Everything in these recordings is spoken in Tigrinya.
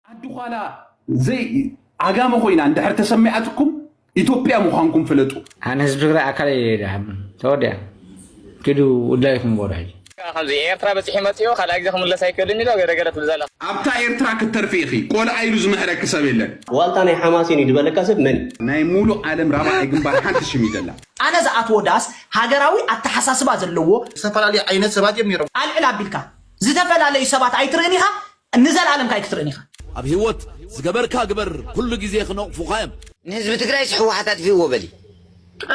ዓዲ ዃላ ዘይ ዓጋመ ኮይና እንድሕር ተሰሚዓትኩም ኢትዮጵያ ምዃንኩም ፍለጡ። ኣነ ህዝቢ ትግራይ ኣካል እየ ደሓን ተወዲኣ። ኪዱ ውዳይኩም በሉ ሕጂ። ከምዚ ኤርትራ በፂሑ መፂኡ ካልኣይ ግዜ ክምለስ ኣይክእልን ኢሎ ገረገረ ትብል ዘላ። ኣብታ ኤርትራ ክትተርፊ ኢኺ። ቆልዓ ኢሉ ዝምሕረኪ ሰብ የለን። ዋልታ ናይ ሓማሴን እዩ ዝበለካ ሰብ መን እዩ? ናይ ሙሉእ ዓለም ራብዓይ ግንባር ሓንቲ ሽም እዩ ዘላ። ኣነ ዝኣትዎ ዳስ ሃገራዊ ኣተሓሳስባ ዘለዎ ዝተፈላለዩ ዓይነት ሰባት እዮም ነይሮም። ኣልዕል ኣቢልካ ዝተፈላለዩ ሰባት ኣይትርእን ኢኻ። ንዘለኣለም ከኣ ኣይክትርእን ኢኻ። ኣብ ህይወት ዝገበርካ ግበር፣ ኩሉ ግዜ ክነቕፉኻ እዮም። ንህዝቢ ትግራይስ ህወሓት ኣጥፊእዎ በሊ።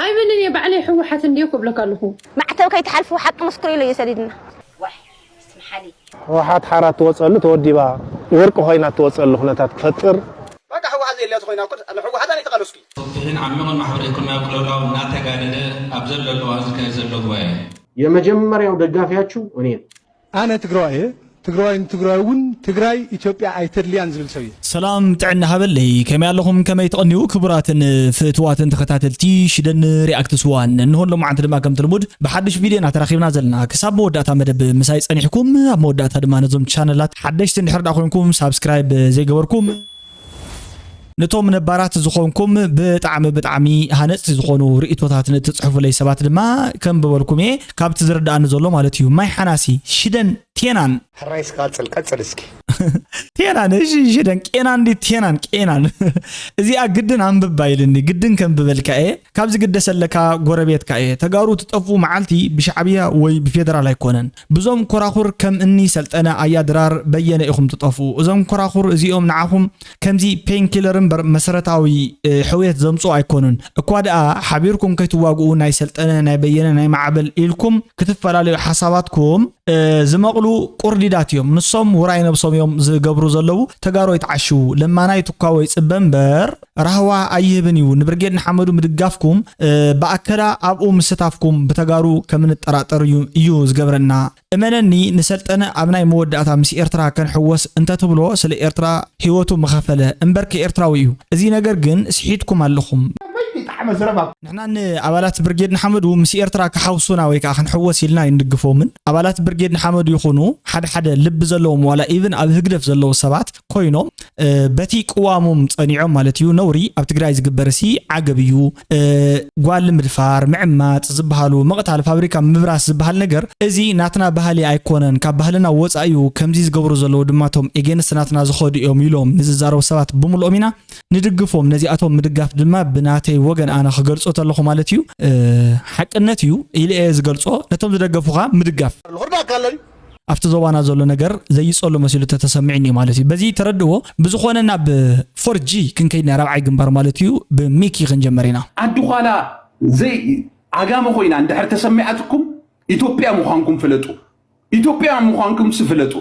ኣይብልን እየ፣ ባዕለይ ህወሓት እንድየ ክብለካ ኣለኹ። ማዕተብ ከይትሓልፉ ሓቂ መስክሩ ኢሉ እዩ ሰዲድና። ዋይ፣ እስትምሓሊ። ህወሓት ሓራ እትወፀሉ ተወዲባ ወርቂ ኮይና እትወፀሉ ኩነታት ክፈጥር። በቃ ህወሓት ዘየልያ ተኮይና እኮ ንህወሓት ኣነ ተቃለስኩ። ሰፊሕን ዓሚቕን ማሕበረ ኢኮኖሚያዊ ቅልውላው እናተጋደደ ኣብ ዘለሉ እዋን ዝካየድ ዘሎ ጉባኤ። የመጀመሪያው ደጋፊያችሁ እኔ ነኝ። ኣነ ትግራዋይ እየ። ትግራዋይ ንትግራዋይ እውን ትግራይ ኢትዮጵያ ኣይተድልያን ዝብል ሰብ እየ። ሰላም ጥዕና ሃበለይ፣ ከመይ ኣለኹም? ከመይ ትቐንዩ? ክቡራትን ፍትዋትን ተኸታተልቲ ሽደን ሪኣክትስ ዋን፣ እንሆ ሎማዓንቲ ድማ ከምቲ ልሙድ ብሓድሽ ቪድዮና ተራኺብና ዘለና። ክሳብ መወዳእታ መደብ ምሳይ ጸኒሕኩም፣ ኣብ መወዳእታ ድማ ነዞም ቻነላት ሓደሽቲ እንድሕር ደኣ ኮይንኩም ሳብስክራይብ ዘይገበርኩም፣ ነቶም ነባራት ዝኾንኩም ብጣዕሚ ብጣዕሚ ሃነፅቲ ዝኾኑ ርእቶታት ንእትፅሕፉለይ ሰባት ድማ ከንብበልኩም እየ። ካብቲ ዝርድኣኒ ዘሎ ማለት እዩ። ማይ ሓናሲ ሽደን ቴናን። ሕራይ እስኪ ቀፅል፣ ቀፅል እስኪ። ቴናን፣ እሺ፣ ሽደን ቄናን ድዩ ቴናን? ቄናን። እዚኣ ግድን ኣንብባ ኢልኒ፣ ግድን ከንብበልካ እየ። ካብ ዝግደሰለካ ጎረቤትካ እየ። ተጋሩ ትጠፍኡ መዓልቲ ብሻዕብያ ወይ ብፌደራል ኣይኮነን። ብዞም ኮራኹር ከም እኒ ሰልጠነ ኣያ ድራር በየነ ኢኹም ትጠፍኡ። እዞም ኮራኹር እዚኦም ንዓኹም ከምዚ ፔንኪለር እምበር መሰረታዊ፣ እ፣ ሕውየት ዘምጽኡ ኣይኮኑን። እኳ ደኣ ሓቢርኩም ከይትዋግኡ ናይ ሰልጠነ፣ ናይ በየነ፣ ናይ ማዕበል ኢልኩም ክትፈላለዩ ሓሳባትኩም፣ እ፣ ዝመቕሉ ቁርዲዳት እዮም። ንሶም ውራይ ነብሶም እዮም ዝገብሩ ዘለዉ። ተጋሩ ኣይትዓሽዉ። ለማናይ ትኳቦ ይጽበ እምበር ራህዋ ኣይህብን እዩ። ንብርጌድ ንሓመዱ ምድጋፍኩም፣ እ፣ ብኣከላ ኣብኡ ምስታፍኩም ብተጋሩ ከምንጠራጠር እዩ፣ እዩ ዝገብረና። እመነኒ፣ ንሰልጠነ ኣብ ናይ መወዳእታ ምስ ኤርትራ ከንሕወስ እንተትብሎ፣ ስለ ኤርትራ ህይወቱ ምኸፈለ። እምበርከ ኤርትራዊ እዩ። እዚ ነገር ግን ስሒትኩም ኣለኹም። ንሕና ንኣባላት ብርጌድ ንሓመዱ ምስ ኤርትራ ክሓውሱና ወይ ከዓ ክንሕወስ ኢልና ኣይንድግፎምን። ኣባላት ብርጌድ ንሓመዱ ይኹኑ፣ ሓደ ሓደ ልቢ ዘለዎም ዋላ ኢቭን ኣብ ህግደፍ ዘለዉ ሰባት ኮይኖም፣ እ፣ በቲ ቅዋሞም ጸኒዖም ማለት እዩ። ነውሪ ኣብ ትግራይ ዝግበር ሲ ዓገብ እዩ። እ፣ ጓል ምድፋር፣ ምዕማጽ ዝበሃሉ፣ ምቕታል፣ ፋብሪካ ምብራስ ዝበሃል ነገር፣ እዚ ናትና ባህሊ ኣይኮነን፣ ካብ ባህልና ወጻኢ እዩ። ከምዚ ዝገብሩ ዘለዉ ድማ እቶም ኤጌንስት ናትና ዝኸዱ እዮም ኢሎም ንዝዛረቡ ሰባት ብምልኦም ኢና ንድግፎም። ነዚኣቶም ምድጋፍ ድማ ብናተይ ወገን ኣነ ክገልጾ ተለኹ ማለት እዩ። እ፣ ሓቅነት እዩ ኢለ እየ ዝገልጾ። ነቶም ዝደገፉኻ ምድጋፍ። ኣለኹ ድማ ኣካል እዩ። ኣብቲ ዞባና ዘሎ ነገር ዘይጸሉ መሲሉ ተተሰሚዕኒ እዩ ማለት እዩ። በዚ ተረድእዎ። ብዝኾነ ናብ ፎር ጂ ክንከይድ ናይ ራብዓይ ግንባር ማለት እዩ። ብሚኪ ክንጀመር ኢና። ዓዲ ዃላ ዘይ ዓጋመ ኮይና እንድሕር ተሰሚዓትኩም ኢትዮጵያ ምዃንኩም ፍለጡ። ኢትዮጵያ ምዃንኩም ስፍለጡ።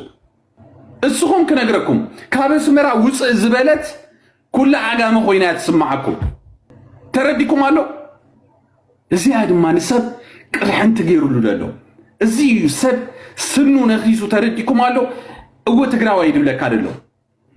እስኹም ክነግረኩም፣ ካብ ኣስመራ ውፅእ ዝበለት ኩላ ዓጋመ ኮይና እያ ትስምዓኩም። ተረዲኩም ኣሎ? እዚኣ ድማ ንሰብ ቅርሕንቲ ገይሩሉ ዘሎ። እዚ እዩ ሰብ ስኑ ነኺሱ። ተረዲኩም ኣሎ? እወ ትግራዋይ ድብለካ ደሎ።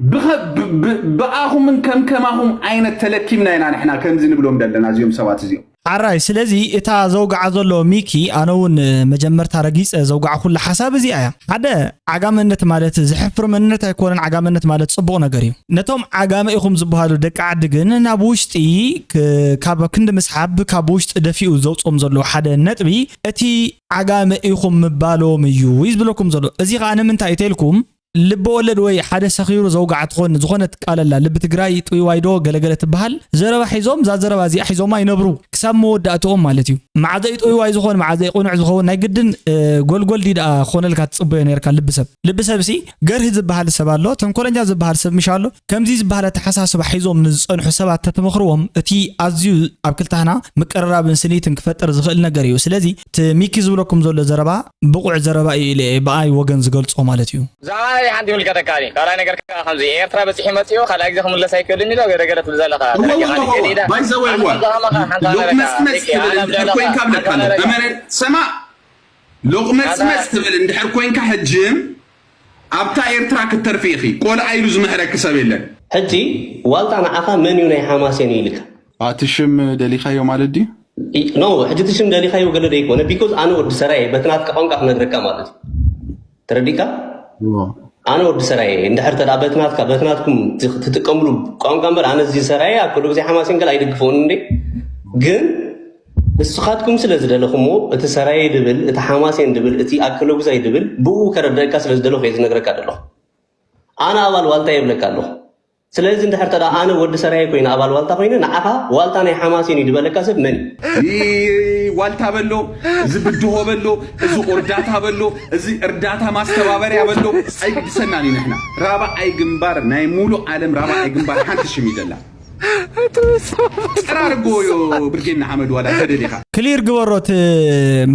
ብኸ-፣ ብ-፣ ብ-፣ ብኣኹምን ከም ከማኹም ዓይነት ተለኪምና ኢና ንሕና ከምዚ ንብሎም ዘለና እዚኦም ሰባት እዚኦም። ሓራይ፣ ስለዚ እታ ዘውግዓ ዘሎ ሚኪ፣ ኣነ እውን መጀመርታ ረጊጸ ዘውግዓ ኩሉ ሓሳብ እዚኣ እያ። ሓደ፣ ዓጋመነት ማለት ዘሕፍር መንነት ኣይኮነን። ዓጋመነት ማለት ጽቡቕ ነገር እዩ። ነቶም ዓጋመ ኢኹም ዝበሃሉ ደቂ ዓዲ ግን ናብ ውሽጢ ክ-፣ ካብ ክንዲ ምስሓብ ካብ ውሽጢ ደፊኡ ዘውጾም ዘሎ ሓደ ነጥቢ እቲ ዓጋመ ኢኹም ምባሎም እዩ እዩ ዝብለኩም ዘሎ። እዚ ኸኣ ንምንታይ እዩ ተልኩም ልቢ ወለድ ወይ ሓደ ሰኺሩ ዘውግዓ ትኾን ዝኾነት ቃል ኣላ። ልቢ ትግራይ ጥውይዋይ ዶ ገለገለ ትበሃል። ዘረባ ሒዞም፣ እዛ ዘረባ እዚኣ ሒዞማ ይነብሩ ክሳብ መወዳእትኦም ማለት እዩ። መዓዘ እዩ ጥውይዋይ ዝኾን፣ መዓዘ እዩ ቅኑዕ ዝኸውን ናይ ግድን፣ እ፣ ጎልጎል ድዩ ደኣ ክኾነልካ ትጽበዮ ነይርካ? ልቢ ሰብ፣ ልቢ ሰብሲ ገርሂ ዝበሃል ሰብ ኣሎ፣ ተንኮለኛ ዝበሃል ሰብ ምሽ ኣሎ። ከምዚ ዝበሃል ኣተሓሳስባ ሒዞም ንዝጸንሑ ሰባት ተትመኽርዎም፣ እቲ ኣዝዩ ኣብ ክልታህና ምቅርራብን ስኒትን ክፈጥር ዝኽእል ነገር እዩ። ስለዚ እቲ ሚኪ ዝብለኩም ዘሎ ዘረባ ብቑዕ ዘረባ እዩ ኢለ እየ ብኣይ ወገን ዝገልጾ ማለት እዩ። ብዛዕባ ናይ ሓንቲ ይምልከተካ ድዩ? ካልኣይ ነገር ከኣ ከምዚ ኤርትራ በጺሑ መጺኡ ካልኣይ ግዜ ክምለስ ኣይክእልን ኢሎ ገረገረ ትብል ዘለኻ። እወ፣ እወ፣ ደረጃ እወ፣ እወ። ገዲዳ። ባይ ዘ ወይ፣ እወ። ኣነ ብዛዕባ መኻ ሓንቲ ሎቕ ነገር መጽመጽ ከኣ ትብል ልክ እንድሕር ኮይንካ እብለካ ኣሎ። ኣነ እመነ፣ ሰማዕ፣ ሎቕ መጽመጽ ትብል እንድሕር ኮይንካ ሕጂ ኣብታ ኤርትራ ክትተርፊ ኢኺ። ቆልዓ ኢሉ ዝምሕረኪ ሰብ የለን። ሕጂ ዋልታ ንዓኻ መን እዩ ናይ ሓማሴን እዩ ኢልካ? እቲ ሽም ደሊኻዮ ማለት ድዩ? ኖ፣ ሕጂ እቲ ሽም ደሊኻዮ ገለ ደይኮነ፣ ቢኮዝ ኣነ ወዲ ሰራየ በቲ ናትካ ቋንቋ ክነግረካ ማለት እዩ። ተረዲእካ? እዎ። ኣነ ወዲ ሰራየ እንድሕር ተዳ በትናትካ በትናትኩም ትጥቀምሉ ቋንቋ እምበር ኣነ እዚ ሰራየ ኣብ ኩሉ ግዜ ሓማሴን ገለ ኣይድግፈውን እንዴ። ግን ንስኻትኩም ስለ ዝደለኹሞ እቲ ሰራየ ድብል እቲ ሓማሴን ድብል እቲ ኣክለጉዛይ ድብል ብኡ ከረደእካ ስለ ዝደለኹ እየ ዝነግረካ ዘለኹ። ኣነ ኣባል ዋልታ የብለካ ኣለኹ። ስለዚ እንድሕር ተዳ ኣነ ወዲ ሰራየ ኮይነ ኣባል ዋልታ ኮይነ ንዓኻ ዋልታ ናይ ሓማሴን እዩ ዝበለካ ሰብ መን እዩ? ዋልታ በሎ፣ እዚ ብድሆ በሎ፣ እዚ እርዳታ በሎ፣ እዚ እርዳታ ማስተባበሪያ በሎ ኣይግድሰናን እዩ። ንሕና ራብዓይ ግንባር ናይ ሙሉእ ዓለም ራብዓይ ግንባር ሓንቲ ሽም ይደላ ጥራር ጎዮ ብርጌድ ንሓመድ ዋላ ተደሊኻ ክሊር ግበሮ እቲ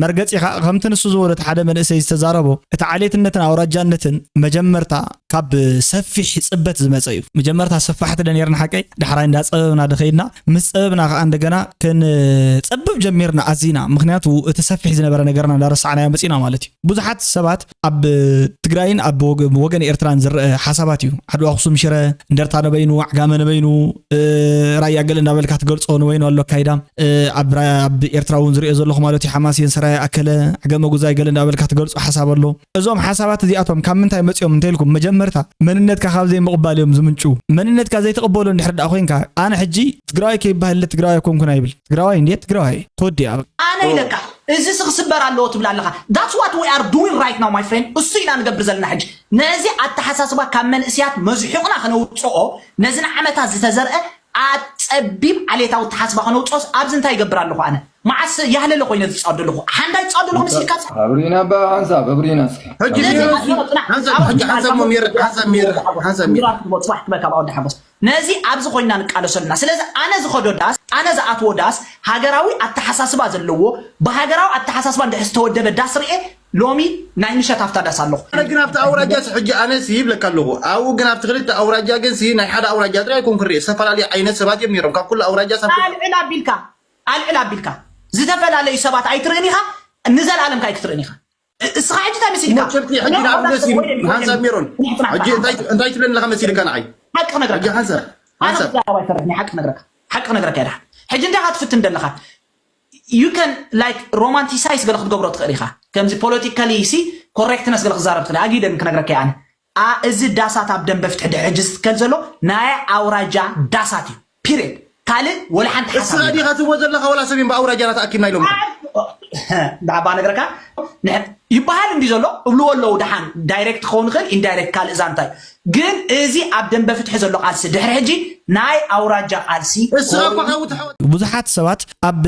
መርገፂኻ። ከምቲ ንሱ ዝበሎ እቲ ሓደ መንእሰይ ዝተዛረቦ እቲ ዓሌትነትን ኣውራጃነትን መጀመርታ ካብ ሰፊሕ ፅበት ዝመፀ እዩ። መጀመርታ ሰፋሕቲ ደ ነርና ሓቀይ፣ ዳሕራይ እንዳፀበብና ደኸይድና፣ ምስ ፀበብና ከዓ እንደገና ክንፀብብ ጀሚርና ኣዚና። ምክንያቱ እቲ ሰፊሕ ዝነበረ ነገርና እንዳረሳዕናዮ መፂና ማለት እዩ። ብዙሓት ሰባት ኣብ ትግራይን ኣብ ወገን ኤርትራን ዝረአ ሓሳባት እዩ። ዓድዋ ኣክሱም ሽረ፣ እንደርታ ነበይኑ፣ ዓጋመ ነበይኑ፣ ራያ ገለ እንዳበልካ ትገልፆ ነበይኑ ኣሎ ኣካይዳ። ኣብ ኤርትራ እውን ዝሪኦ ዘለኹ ማለት እዩ። ሓማሴን፣ ሰራየ፣ ኣከለ፣ ዓጋመ ጉዛይ ገለ እንዳበልካ ትገልፆ ሓሳብ ኣሎ። እዞም ሓሳባት እዚኣቶም ካብ ምንታይ መፂኦም እንተልኩም፣ መጀመርታ መንነትካ ካብ ዘይምቕባል እዮም ዝምንጩ። መንነትካ ዘይትቕበሎ እንድሕር ደኣ ኮይንካ፣ ኣነ ሕጂ ትግራዋይ ከይበሃል ትግራዋይ ኣይኮንኩን ኣይብል። ትግራዋይ እንዴት ትግራዋይ ተወዲኣ። ኣነ ኢለካ እዚ ስኽስበር ኣለዎ ትብል ኣለኻ። That's what we are doing right now my friend። እሱ ኢና ንገብር ዘለና ሕጂ። ነዚ ኣተሓሳስባ ካብ መንእስያት መዝሑቕና ከነውፅኦ፣ ነዚ ንዓመታት ዝተዘርአ ኣብ ጸቢብ ዓሌታዊ ኣተሓሳስባ ከነውፅኦስ ኣብዚ እንታይ ይገብር ኣለኹ ኣነ? መዓስ ያህለለ ኮይነ ዝፃወት ዘለኹ? ሓንዳይ ዝፃወት ዘለኹ መሲልካ? ኣብሪና ባ ሓንሳብ ኣብሪና እስኪ። ሕጂ ስለዚ ሚራ ሓንሳብ እስኪ ጽናሕ፣ ሓንሳብ ኣብ ሕጂ ጽናሕ ሓንሳብ ካብ ሞ ሚራ ጽናሕ ሓንሳብ ሚራ ሓንሳብ ሚራ ጽናሕ ክትቦ ጽባሕ ክበካ ብኣወዲ ሓጎስ። ነዚ ኣብዚ ኮይንና ንቃለሶ ኣለና። ስለዚ ኣነ ዝኸዶ ዳስ፣ ኣነ ዝኣትዎ ዳስ ሃገራዊ ኣተሓሳስባ ዘለዎ፣ ብሃገራዊ ኣተሓሳስባ እንድሕር ዝተወደበ ዳስ ርኤ ሎሚ ናይ ምሸት ኣፍታ ዳስ ኣለኹ። ኣነ ግን ኣብቲ ኣውራጃ ሲ ሕጂ ኣነ ሲ ይብለካ ኣለኹ ኣብኡ ግን ኣብቲ ክልተ ኣውራጃ ግን ሲ ናይ ሓደ ኣውራጃ ጥራይ ኣይኮንኩ ርኤ ዝተፈላለዩ ዓይነት ሰባት እዮም ነይሮም ካብ ኩሉ ኣውራጃ ሳብ ኣልዕል ኣቢልካ ኣልዕል ኣቢልካ ዝተፈላለዩ ሰባት ኣይትርእን ኢኻ፣ ንዘለኣለም ከ ኣይክትርእን ኢኻ። እስኻ ሕጂ እንታይ መሲልካ? ሞቸርቲ ሕጂ ንኣብነት ሲ ሓንሳብ ሜሮን ሕጂ እንታይ እንታይ ትብለኒ ኣለኻ መሲልካ ንዓይ ሓቂ ክነግረካ ሕጂ ሓንሳብ ኣነ ሓንሳብ ክዛረብ ኣይፈርሕን ሓቂ ክነግረካ ሓቂ ክነግረካ እየ። ሕጂ እንታይ ኢኻ ትፍትን ዘለኻ? You can like romanticize ገለ ክትገብሮ ትኽእል ኢኻ። ከምዚ politically ሲ correctness ገለ ክዛረብ ትኽእል ኣጊደን ክነግረካ እየ ኣነ። ኣ እዚ ዳሳት ኣብ ደንበ ፍትሒ ድሕሪ ሕጂ ዝትከል ዘሎ ናይ ኣውራጃ ዳሳት እዩ። Period። ካልእ ወላ ሓንቲ ሓሳብ እስኻ ዲኻ ትብዎ ዘለኻ ወላ ሰሜን ብኣውራጃና ተኣኪብና ኢሎም ብዓባ ነገርካ ይበሃል እንዲ ዘሎ እብልዎ ኣለዉ ደሓን direct ክኸውን ይኽእል indirect ካልእ ዛንታ እዩ። ግን እዚ ኣብ ደንበ ፍትሒ ዘሎ ቃልሲ ድሕሪ ሕጂ ናይ ኣውራጃ ቃልሲ እስኻ እኮ ሓዊ ትሓወ ብዙሓት ሰባት ኣብ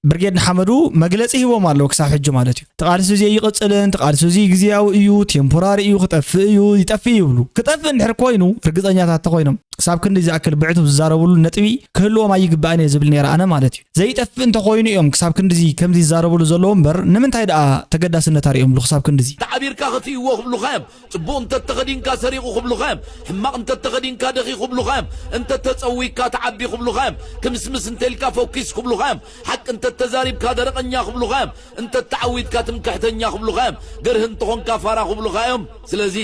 ብርጌድ ንሓመዱ መግለፂ ሂቦም ኣለዉ ክሳብ ሕጂ ማለት እዩ። እቲ ቃልሲ እዚ ኣይቕፅልን፣ እቲ ቃልሲ እዚ ግዜያዊ እዩ፣ ቴምፖራሪ እዩ፣ ክጠፍእ እዩ፣ ይጠፍእ ይብሉ። ክጠፍእ እንድሕር ኮይኑ ርግፀኛታት ተኮይኖም ክሳብ ክንዲ ዝኣክል ብዕቱብ ዝዛረብሉ ነጥቢ ክህልዎም ኣይግባእን እየ ዝብል ነይረ ኣነ ማለት እዩ። ዘይጠፍእ እንተኮይኑ እዮም ክሳብ ክንድዚ ከምዚ ይዛረብሉ ዘለዉ እምበር ንምንታይ ደኣ ተገዳስነት ኣርእዮምሉ ክሳብ ክንድዚ? ተዓቢርካ ክትይዎ ክብሉኻ እዮም። ጽቡቕ እንተተኸዲንካ ሰሪቑ ክብሉኻ እዮም። ሕማቕ እንተተኸዲንካ ደኺ ክብሉኻ እዮም። እንተተጸዊካ ተዓቢ ክብሉኻ እዮም። ክምስምስ እንተልካ ፈኪስ ክብሉኻ እዮም። ሓቂ እንተተዛሪብካ ደረቐኛ ክብሉኻ እዮም። እንተተዓዊትካ ትምክሕተኛ ክብሉኻ እዮም። ገርህ እንተኾንካ ፋራ ክብሉኻ እዮም። ስለዚ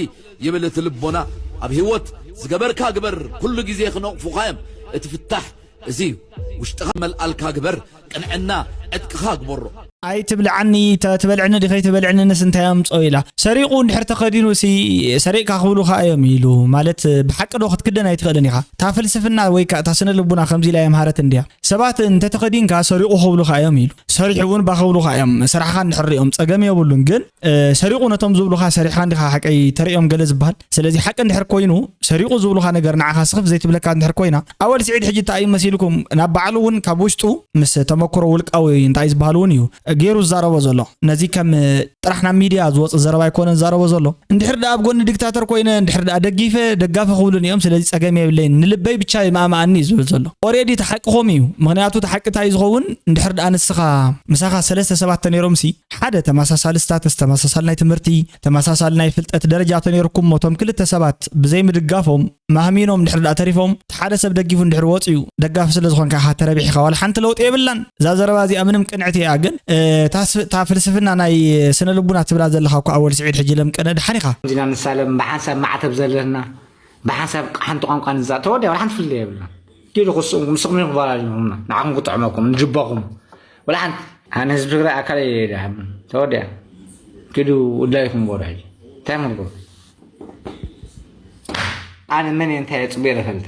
ይብል እቲ ልቦና ኣብ ህይወት ዝገበርካ ግበር ኩሉ ግዜ ክነቕፉኻ እዮም። እቲ ፍታሕ እዚ እዩ። ውሽጥኻ መልኣልካ ግበር፣ ቅንዕና ዕጥቅኻ ግበሮ። ኣይትብልዓኒ፣ ተ- ትበልዕኒ ድኸይ ትበልዕንንስ እንታይ ኣምፅኦ ኢላ። ሰሪቑ እንድሕር ተኸዲኑ ሲ ሰሪቕካ ክብሉኻ እዮም ኢሉ። ማለት ብሓቂ ዶ ክትክደን ኣይትኽእልን ኢኻ። እታ ፍልስፍና ወይ ከዓ እታ ስነ ልቡና ከምዚ ኢላ የምሃረት እንድያ። ሰባት እንተተኸዲንካ ሰሪቑ ክብሉኻ እዮም ኢሉ። ሰሪሑ እውን ባ ክብሉኻ እዮም። ስራሕኻ እንድሕር ሪኦም ፀገም የብሉን። ግን ሰሪቑ ነቶም ዝብሉኻ ሰሪሕኻ እንዲኻ ሓቀይ ተርእዮም ገለ ዝበሃል። ስለዚ ሓቂ እንድሕር ኮይኑ ሰሪቑ ዝብሉኻ ነገር ንዓኻ ስኽፍ ዘይትብለካ እንድሕር ኮይና ኣወል ስዒድ ሕጂ እንታይ እዩ መሲልኩም ናብ ባዕሉ እውን ካብ ውሽጡ ምስ ተመክሮ ውልቃዊ እንታይ ዝበሃል እውን እዩ ገይሩ ዝዛረቦ ዘሎ። ነዚ ከም ጥራሕ ናብ ሚድያ ዝወፅእ ዘረባ ኣይኮነን ዝዛረቦ ዘሎ። እንድሕር ደኣ ኣብ ጎኒ ዲክታተር ኮይነ እንድሕር ደኣ ደጊፈ ደጋፊ ክብሉን እዮም። ስለዚ ፀገም የብለይን ንልበይ ብቻ ይማእማኣኒ እዩ ዝብል ዘሎ። ኦሬዲ እቲ ሓቂ ከምኡ እዩ። ምክንያቱ እቲ ሓቂ እንታይ እዩ ዝኸውን እንድሕር ደኣ ንስኻ ምሳኻ ሰለስተ ሰባት ተነይሮምሲ ሓደ ተመሳሳሊ ስታተስ፣ ተመሳሳሊ ናይ ትምህርቲ፣ ተመሳሳሊ ናይ ፍልጠት ደረጃ ተነይርኩም እሞ እቶም ክልተ ሰባት ብዘይ ምድጋፎም ማህሚኖም እንድሕር ደኣ ተሪፎም እቲ ሓደ ሰብ ደጊፉ እንድሕር ወፅዩ ደጋፊ ስለ ዝኾንካ ኢኻ ተረቢሕኻ ዋላ ሓንቲ ለውጢ የብላን። እዛ ዘረባ እዚኣ ምንም ቅንዕቲ እያ ግን እታ ፍልስፍና ናይ ስነ ልቡና ትብላ ዘለኻ እኮ ኣወል ስዒድ ሕጂ ለምቀነ ድሓን ኢኻ። ከምዚና ንሳለም ብሓንሳብ ማዕተብ ዘለና ብሓንሳብ ሓንቲ ቋንቋ ንዛእ ተወዲያ ዋላ ሓንቲ ፍልልይ የብልና። ዲሉ ክስኡም ንስኹም ኢኹም ቫራጅ ንኹምና ንዓኹም ክጥዕመኩም ንጅባኹም ዋላ ሓንቲ ኣነ ህዝቢ ትግራይ ኣካል የለ ተወዲያ ኪዱ ውዳይኹም በሉ ሕጂ እንታይ ምርጎ ኣነ መን እንታይ ጽቡየ ፈልጠ?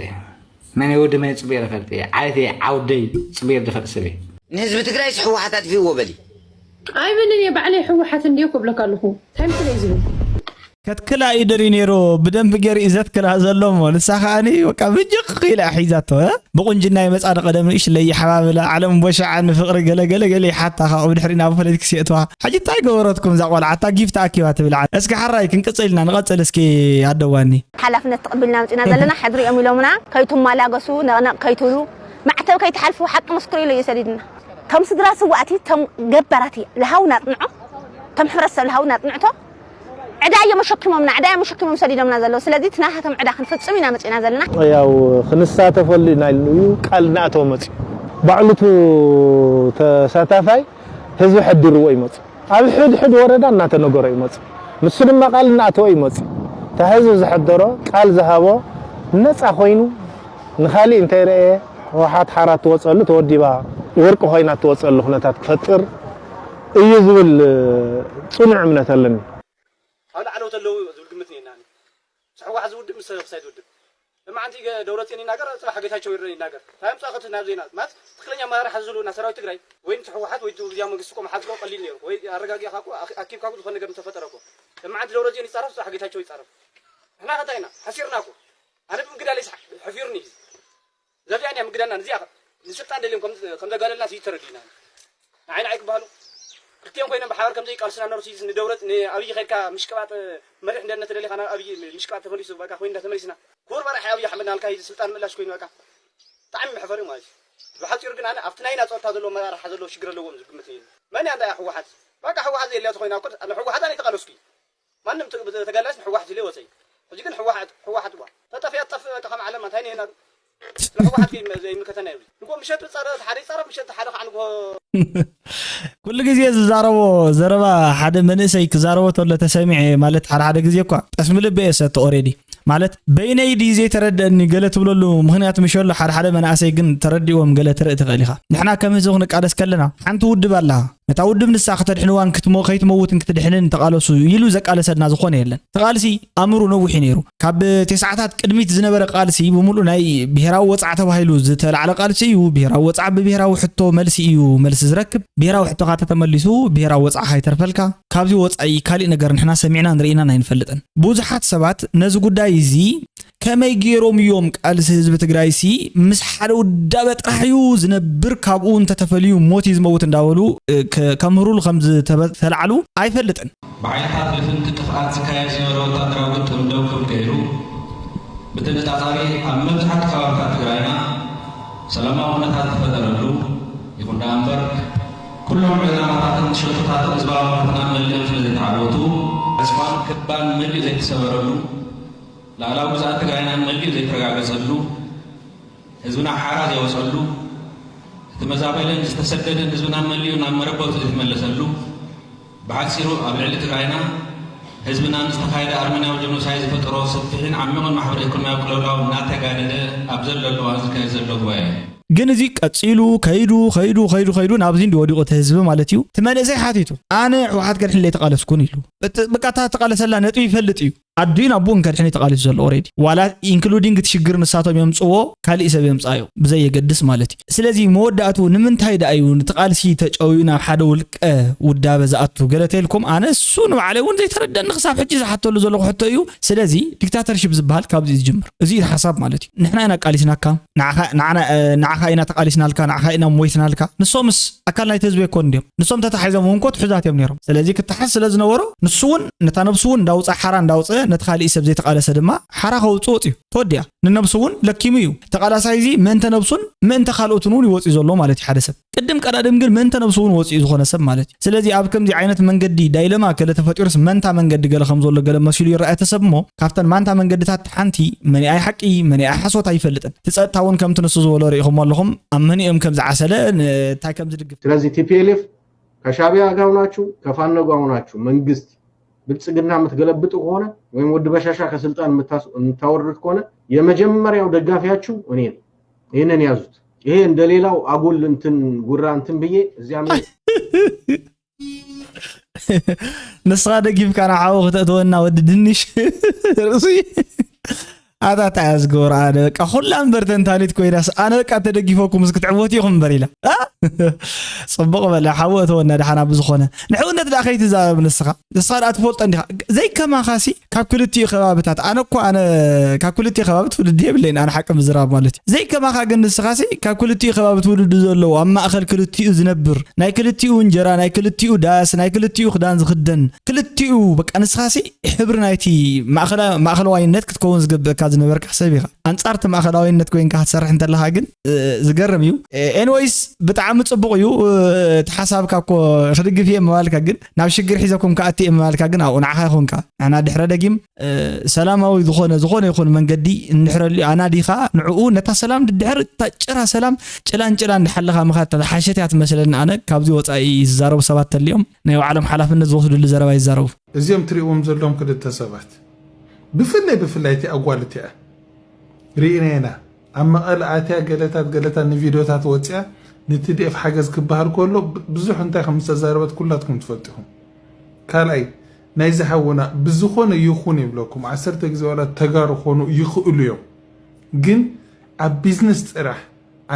መን ወዲ መን ጽቡየ ፈልጠ? ዓይተ ዓውደይ ጽቡየ ዝፈልጥ ሰበይ። ንህዝቢ ትግራይ ህወሓት ኣጥፊእዎ በሊ። ኣይብልን እየ ባዕለይ ህወሓት እንድየ ክብለካ ኣለኹ። እንታይ ምስለይ ዝብል ከትክላ እዩ ደልዩ ነይሩ። ብደንብ ገይሩ እዩ ዘትክላ ዘሎ እሞ ንሳ ከዓኒ በቃ ብጅቕ ኢላ ሒዛቶ። ብቑንጅና ይመፃ ንቐደም ንእሽለይ ይሓባብላ ዓለም ቦሻዓ ንፍቕሪ ገለገለ ገለ ይሓታ ካብኡ ብድሕሪ ናብ ፖለቲክስ የእትዋ። ሕጂ እንታይ ገበረትኩም እዛ ቆልዓ እታ ጊፍት ኣኪባ ትብል ዓለም። እስኪ ሓራይ ክንቅፅል ኢና ንቐፅል እስኪ ኣደዋኒ። ሓላፍነት ተቐቢልና መፂና ዘለና ሕድሪ እዮም ኢሎምና ከይትመላገሱ ነቕነቕ ከይትብሉ ማዕተብ ከይትሓልፉ ሓቂ መስክሩ ኢሉ እዩ ሰዲድና። ከም ስድራ ስዋእቲ፣ ከም ገበራቲ ለሃውና ኣጽንዖ፣ ከም ሕብረተሰብ ለሃውና ኣጽንዕቶ። ዕዳ እዮም ኣሸኪሞምና፣ ዕዳ እዮም ኣሸኪሞም ሰዲዶምና ዘለዉ። ስለዚ እቲ ናሃቶም ዕዳ ክንፍጽም ኢና መጺእና ዘለና። ያው ክንሳተፈሉ ኢና ኢሉ እዩ ቃል እናእተወ መጺኡ። ባዕሉ እቲ ተሳታፋይ ህዝቢ ሕዲርዎ ይመጽእ። ኣብ ሕድ ሕድ ወረዳ እናተነገሮ ይመጽእ። ንሱ ድማ ቃል እናእተወ ይመጽእ። እቲ ህዝቢ ዝሕደሮ ቃል ዝሃቦ ነፃ ኮይኑ ንኻሊእ እንተይረእየ ህወሓት ሓራ ትወፀሉ ተወዲባ ወርቂ ኮይና ትወፀሉ ኩነታት ክፈጥር እዩ ዝብል ፅኑዕ እምነት ኣለኒ። ኣብ ላዕለዎት ኣለዉ ዝብል ግምት እኒኤና። ምስ ህወሓት ዝውድብ ምስ ተነፍሳይ ዝውድብ እማዓንቲ ደብረፅዮን ይናገር፣ ፅባሕ ጌታቸው ይረ ይናገር። እንታይ ምፃእ ከት ናብ ዜና ማለት ትክክለኛ ኣመራርሓ ዝህልወና ሰራዊት ትግራይ ወይ ምስ ህወሓት ወይ ግዝያዊ መንግስቲ እኮ መሓዝኮ ቀሊል ነይሩ ወይ ኣረጋጊእካ እኮ ኣኪብካ እኮ ዝኾነ ነገር ምተፈጠረ እኮ እማዓንቲ ደብረፅዮን ይፃረፍ፣ ፅባሕ ጌታቸው ይፃረፍ። ንሕና ከንታይ ኢና ሓሲርና እኮ ኣነ ብምግዳለይ ሓፊሩኒ እዩ። ዘዚኣ እያ ምግዳና ንዚኣ ንስልጣን ደልዮም ከም ዘጋለልና ስዩ ተረዲእና። ንዓይ ንዓይ ክበሃሉ ክልቲኦም ኮይኖም ብሓባር ከም ዘይቃልስና ነሩ ስዩ ንደብረት ንኣብይ ከድካ ምሽቅባጥ መሪሕ እንደነት ደሊኻ ናብ ኣብይ ምሽቅባጥ ተመሊሱ በቃ ኮይንና ተመሊስና። ክቡር መራሒ ኣብይ ኣሕመድ ናልካ እዩ ስልጣን ምላሽ ኮይኑ በቃ ብጣዕሚ መሕፈሪ ማለት እዩ። ብሓፂሩ ግን ኣነ ኣብቲ ናይና ፀጥታ ዘለዎ መራርሓ ዘለዎ ሽግር ኣለዎም ዝግምት እዩ። መን እያ እንታይ ህወሓት በቃ ህወሓት ዘየልያ ተኮይና እኮ ንህወሓት ኣነ ተቃለስኩ እዩ። ማንም ተጋላስ ንሕዋሕት ኢለ ወፀይ ሕጂ ግን ሕዋሕት ሕዋሕት ዋ ተጠፍያ ትጠፍእ በቃ ከም ዓለምና እንታይ ነና ንሕዋሕት ዘይምልከተና እዩ ንጎ ምሸት ጸረ ሓደ ይጸረፍ ምሸት ሓደ ከዓ ንጎ ኩሉ ግዜ ዝዛረቦ ዘረባ ሓደ መንእሰይ ክዛረቦ ተሎ ተሰሚዐ ማለት ሓደ ሓደ ግዜ እኳ ጠስሚ ልቢ እየ ሰቲ ኦሬዲ ማለት በይነይ ድዩ ዘይተረደእኒ ገለ ትብለሉ ምክንያት ምሸሎ ሓደ ሓደ መናእሰይ ግን ተረዲእዎም ገለ ትርኢ ትኽእል ኢኻ ንሕና ከም ህዝቢ ክንቃለስ ከለና ሓንቲ ውድብ ኣለኻ ነታ ውድብ ንሳ ክተድሕንዋን ክትሞ ከይትመውትን ክትድሕንን ተቓለሱ ኢሉ ዘቃለሰልና ዝኾነ የለን። እቲ ቃልሲ ኣምሩ ነዊሕ እዩ ነይሩ። ካብ ቴስዓታት ቅድሚት ዝነበረ ቃልሲ ብምሉእ ናይ ብሄራዊ ወፅዓ ተባሂሉ ዝተላዕለ ቃልሲ እዩ። ብሄራዊ ወፅዓ ብብሄራዊ ሕቶ መልሲ እዩ መልሲ ዝረክብ። ብሄራዊ ሕቶኻ ተተመሊሱ ብሄራዊ ወፅዓኻ ይተርፈልካ። ካብዚ ወፃኢ ካሊእ ነገር ንሕና ሰሚዕናን ርኢናን ኣይንፈልጥን። ብዙሓት ሰባት ነዚ ጉዳይ እዚ ከመይ ገይሮም እዮም ቃልሲ ህዝቢ ትግራይሲ ምስ ሓደ ውዳበ ጥራሕ እዩ ዝነብር ካብኡ እንተተፈልዩ ሞት እዩ ዝመውት እንዳበሉ ከምህሩሉ ከም ዝተላዕሉ ኣይፈልጥን። ብሓይልታት ልፍንቲ ጥፍኣት ዝካየድ ዝነበረ ወታደራዊ ግጥም ደው ክብል ገይሩ ብተነፃፃሪ ኣብ መብዛሕትኡ ከባብታት ትግራይና ሰላማዊ ኩነታት ዝፈጠረሉ ይኹን ደኣ እምበር ኩሎም ዕላማታትን ሸቶታትን ህዝባዊ መራሕትና መሊኦም ስለ ዘይተዓወቱ ዕፅዋን ክባን መሊኡ ዘይተሰበረሉ ላዕላዊ ግዝኣት ትግራይና መሊኡ ዘይተረጋገፀሉ፣ ህዝብና ሓራ ዘይወፀሉ፣ እቲ መዛበልን ዝተሰደደን ህዝብና መሊኡ ናብ መረበቱ ዘይተመለሰሉ፣ ብሓፂሩ ኣብ ልዕሊ ትግራይና ህዝብና ንዝተኻየደ ኣርመንያዊ ጀኖሳይድ ዝፈጠሮ ሰፊሕን ዓሚቑን ማሕበረ ኢኮኖሚያዊ ቅልውላው እናተጋደደ ኣብ ዘለሉ እዋን ዝካየድ ዘሎ ጉባኤ እዩ። ግን እዚ ቀፂሉ ከይዱ ከይዱ ከይዱ ከይዱ ናብዚ እንዲ ወዲቑ እቲ ህዝቢ ማለት እዩ። እቲ መንእሰይ ሓቲቱ ኣነ ህወሓት ከድሕንለይ ተቓለስኩን ኢሉ። በቃ እታ ተቓለሰላ ነጥቢ ይፈልጥ እዩ። ኣዱን ኣቡን ከድሕን ተቃሊሱ ዘሎ ኦሬዲ ዋላ ኢንክሉዲንግ እቲ ሽግር ንሳቶም የምፅዎ ካሊእ ሰብ የምፃዮ ብዘየገድስ ማለት እዩ ስለዚ መወዳእቱ ንምንታይ ደኣ እዩ ንትቃልሲ ተጨውዩ ናብ ሓደ ውልቀ ውዳበ ዝኣቱ ገለ ተልኩም ኣነ እሱ ንባዕለይ እውን ዘይተረደኒ ክሳብ ሕጂ ዝሓተሉ ዘለኹ ሕቶ እዩ ስለዚ ዲክታተርሽፕ ዝበሃል ካብዚ እዩ ዝጅምር እዚ እዩ ሓሳብ ማለት እዩ ንሕና ኢና ኣቃሊስናካ ንዓኻ ኢና ተቃሊስናልካ ንዓኻ ኢና ሞይትናልካ ንሶምስ ኣካል ናይቲ ህዝቢ ኣይኮን ድዮም ንሶም ተታሒዞም እውን ኮ ትሑዛት እዮም ነይሮም ስለዚ ክትሓዝ ስለ ዝነበሮ ንሱ እውን ነታ ነብሱ እውን እንዳውፅኣ ሓራ እንዳውፅአ ነቲ ካሊእ ሰብ ዘይተቃለሰ ድማ ሓራ ከውፅእ ወፅዩ ተወዲኣ ንነብሱ እውን ለኪሙ እዩ ተቃላሳይ እዚ ምእንተ ነብሱን ምእንተ ካልኦትን እውን ይወፅዩ ዘሎ ማለት እዩ ሓደ ሰብ ቅድም ቀዳድም ግን ምእንተ ነብሱ እውን ወፅዩ ዝኾነ ሰብ ማለት እዩ ስለዚ ኣብ ከምዚ ዓይነት መንገዲ ዳይለማ ገለ ተፈጢሩስ መንታ መንገዲ ገለ ከም ዘሎ ገለ መሲሉ ይረኣየ እቲ ሰብ እሞ ካብተን ማንታ መንገድታት ሓንቲ መኒኣ ሓቂ መኒኣ ሓሶት ኣይፈልጥን እቲ ፀጥታ እውን ከምቲ ንሱ ዝበሎ ርኢኹሞ ኣለኹም ኣብ መኒኦም ከም ዝዓሰለ እንታይ ከም ዝድግፍ ስለዚ ቲፒኤልኤፍ ከሻቢያ ጋር ሆናችሁ ከፋኖ ጋር ሆናችሁ መንግስት ብልጽግና የምትገለብጡ ከሆነ ወይም ወዲ በሻሻ ከስልጣን የምታወርዱት ከሆነ የመጀመሪያው ደጋፊያችሁ እኔ ነኝ። ይህንን ያዙት። ይሄ እንደሌላው አጉል እንትን ጉራ እንትን ብዬ እዚያ ምን ንስኻ ደጊፍካ ንዓኡ ክተእትወና ወዲ ድንሽ ርእሲ ኣታ እንታይ እያ ዝገብሮ? ኣነ በቃ ኩላ እምበር ተንታኒት ኮይናስ ኣነ በቃ ተደጊፈኩም እስኪ ትዕወቱ ኢኹም እምበር ኢላ። አ? ጽቡቕ በለ ሓወ እተወና ደሓና ብዝኾነ ንሕውነት ደኣ ከይትዛረብ ንስኻ ንስኻ ደኣ ትፈልጦ እንዲኻ ዘይከማኻሲ ካብ ክልቲኡ ከባብታት ኣነ እኮ ኣነ ካብ ክልቲኡ ከባቢ ትውልዲ የብለይን ኣነ ሓቂ ምዝራብ ማለት እዩ ዘይከማኻ ግን ንስኻሲ ካብ ክልቲኡ ከባቢ ትውልዲ ዘለዎ ኣብ ማእኸል ክልቲኡ ዝነብር ናይ ክልቲኡ እንጀራ ናይ ክልቲኡ ዳስ ናይ ክልቲኡ ክዳን ዝኽደን ክልቲኡ በቃ ንስኻሲ ሕብሪ ናይቲ ማእኸላዋይነት ክትከውን ዝግብእካ ዝነበርካ ሰብ ኢኻ ኣንጻርቲ ማእኸላዊነት ኮይንካ ክትሰርሕ እንተለኻ ግን ዝገርም እዩ ኤንወይስ ብጣዕሚ ፅቡቅ እዩ እቲ ሓሳብካ እኮ ክድግፍ እየ ምባልካ ግን ናብ ሽግር ሒዘኩም ክኣቲ እየ ምባልካ ግን ኣብኡ ንዓኻ ይኹንካ ንሕና ድሕረ ደጊም ሰላማዊ ዝኾነ ዝኾነ ይኹን መንገዲ እንድሕረልዩ ኣናዲኻ ንዕኡ ነታ ሰላም ድድሕር እታ ጭራ ሰላም ጭላን ጭላን ድሓለኻ ምኻድ ተሓሸት እያ ትመስለኒ ኣነ ካብዚ ወፃኢ ዝዛረቡ ሰባት ተልዮም ናይ ባዕሎም ሓላፍነት ዝወስድሉ ዘረባ ይዛረቡ እዚኦም ትሪእዎም ዘለዎም ክልተ ሰባት ብፍላይ ብፍላይ እቲኣ ጓል እቲኣ ርኢና ኢና ኣብ መቐለ ኣትያ ገለታት ገለታት ንቪድዮታት ወፅያ ንትዲኤፍ ሓገዝ ክበሃል ከሎ ብዙሕ እንታይ ከም ዝተዛረበት ኩላትኩም ትፈልጡ ኢኹም ካልኣይ ናይዚ ሓውና ብዝኾነ ይኹን ይብለኩም ዓሰርተ ግዜ ዋላ ተጋሩ ኾኑ ይኽእሉ እዮም ግን ኣብ ቢዝነስ ጥራሕ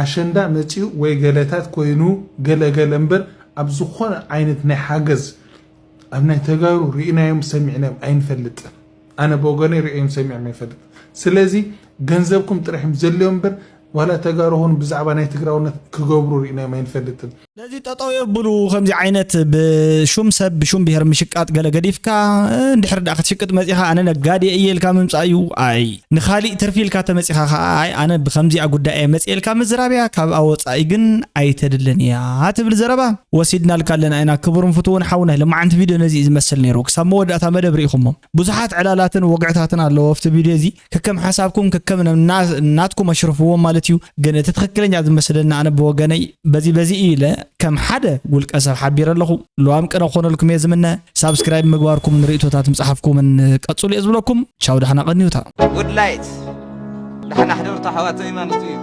ኣሸንዳ መፂኡ ወይ ገለታት ኮይኑ ገለገለ እምበር ኣብ ዝኾነ ዓይነት ናይ ሓገዝ ኣብ ናይ ተጋሩ ርኢናዮም ሰሚዕናዮም ኣይንፈልጥን ኣነ ብወገነይ ርእዮም ሰሚዖም ኣይፈልጥን ስለዚ ገንዘብኩም ጥራሕ እዮም ዘልዮም እምበር ዋላ ተጋሩ ኹኑ ብዛዕባ ናይ ትግራውነት ክገብሩ ርኢናዮም ኣይንፈልጥን ነዚ ጠጠው የብሉ ከምዚ ዓይነት ብሹም ሰብ ብሹም ብሄር ምሽቃጥ ገለ ገዲፍካ እንድሕር ደኣ ክትሽቅጥ መፂኻ ኣነ ነጋዴ እየ ኢልካ ምምፃእ እዩ ኣይ ንኻሊእ ትርፊ ኢልካ ተመፂኻ ከዓ ኣይ ኣነ ብከምዚኣ ጉዳይ እየ መፅኤ ኢልካ ምዝራብ እያ ካብ ኣወፃኢ ግን ኣይተድልን እያ ትብል ዘረባ ወሲድናልካ ኣለና ኢና ክቡርን ፍትውን ሓውና ልማዓንቲ ቪድዮ ነዚ እዩ ዝመስል ነይሩ ክሳብ መወዳእታ መደብ ርኢኹሞ ብዙሓት ዕላላትን ወግዕታትን ኣለዎ ኣብቲ ቪድዮ እዚ ከከም ሓሳብኩም ከከም ናትኩም ኣሽርፍዎም ማለት እዩ ግን እቲ ትክክለኛ ዝመስለኒ ኣነ ብወገነይ በዚ በዚ ኢለ ከም ሓደ ውልቀ ሰብ ሓቢረ ኣለኹ ልዋም ቅነ ክኾነልኩም እየ ዝምነ ሳብስክራይብ ምግባርኩም ንርእቶታት ምፅሓፍኩምን ቀፅሉ እየ ዝብለኩም ቻው ዳሕና ቀኒዩታ ውድላይት ዳሕና ሕደርታ ሓዋተይ ማለት እዩ